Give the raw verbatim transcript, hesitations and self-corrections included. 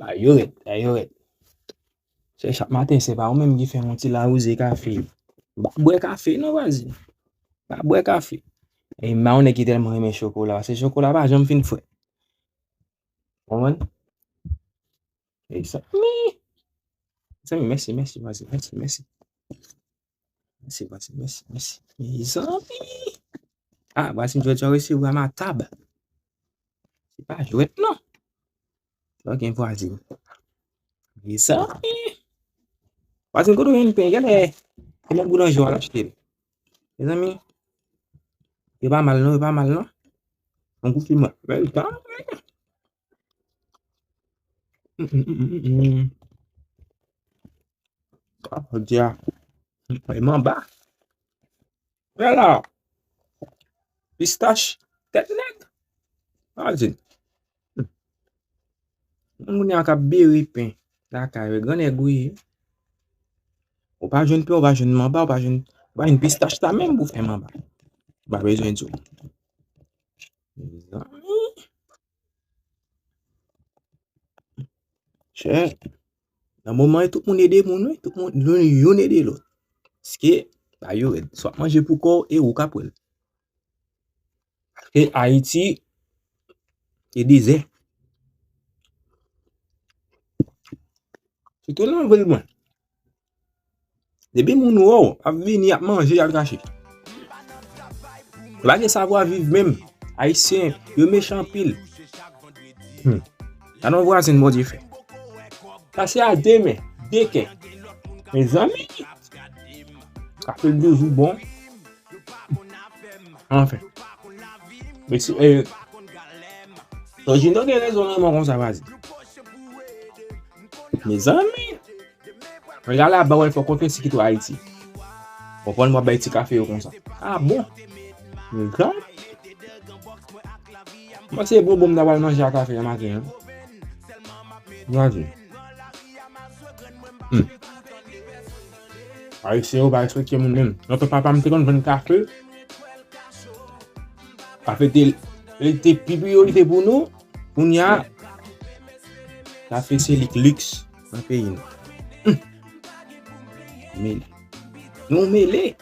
Ayo rèd, ayo rèd. Se chak maten, se pa ou menm ki fè yon ti lawouze kafe. M pa bwè kafe, non, vwazin. M pa bwè kafe. E m pa yon nèg ki tèlman renmen chokola, paske chokola pa janm fin frèt. Konprann? Mezanmi. Mezanmi, mèsi, mèsi, vwazin, mèsi, mèsi. Mèsi, vwazin, mèsi, mèsi. Mezanmi. Ah, vwazin, jodi a resevwa m a tab. Se pa jwèt, non. Lè w gen vwazin. Mezanmi. Vwazin, kote w jwenn pen? Genlè se nan boulanje w al achte l. Mezanmi. Yo pa mal, non, yo pa mal, non. Yon kou fi mwen. Mezanmi. Mm, mm, mm, mm, mm. Ah, jodi a. E manba. Wè la. Pistach. Tèt nèg. Imajine. Hmm. Moun kounye a k ap bere pen lakay, wè, gran nèg ou ye. Ou pa jwenn pen, ou pa jwenn manba, ou pa jwenn, ou pa jwenn pistach sa menm pou fè manba. Ou pa bezwen di w. Mezanmi. Chè. Nan moman yo, tout moun ede moun, wi. Tout moun, youn, youn ede lòt. Paske, ba yo rèd. Swa manje pou kò w e ou k ap wè l. Paske Ayiti, se dezè. Sitou nan vil mwen. Depi moun wè w ap vini, ap manje, y al kache. Yo pa gen savwa viv menm. Ayisyen, yo mechan anpil. Hmm. Gade yon vwazin Bondye fè. Sa se a de men, de kè. Mezanmi! Kafe l toujou bon. Anfen. Mesye, eh, Sojino gen rezon nan mò konsa, vwazin. Mezanmi! Regal a ba w, fò konte si kite w Ayiti. Konprann, w ap bay ti kafe yo konsa. Ah bon? Mezanmi! Mwen se bonbon m ta pral manje ak kafe nan maten an. Gade. Hmm. Ayisyen yo pa respekte moun menm. Lontan papa m te konn vann kafe. Kafe te, te pi priyorite pou nou. Kounye a, kafe se lik liks nan peyi nou. Hmm. Mele. Nou mele.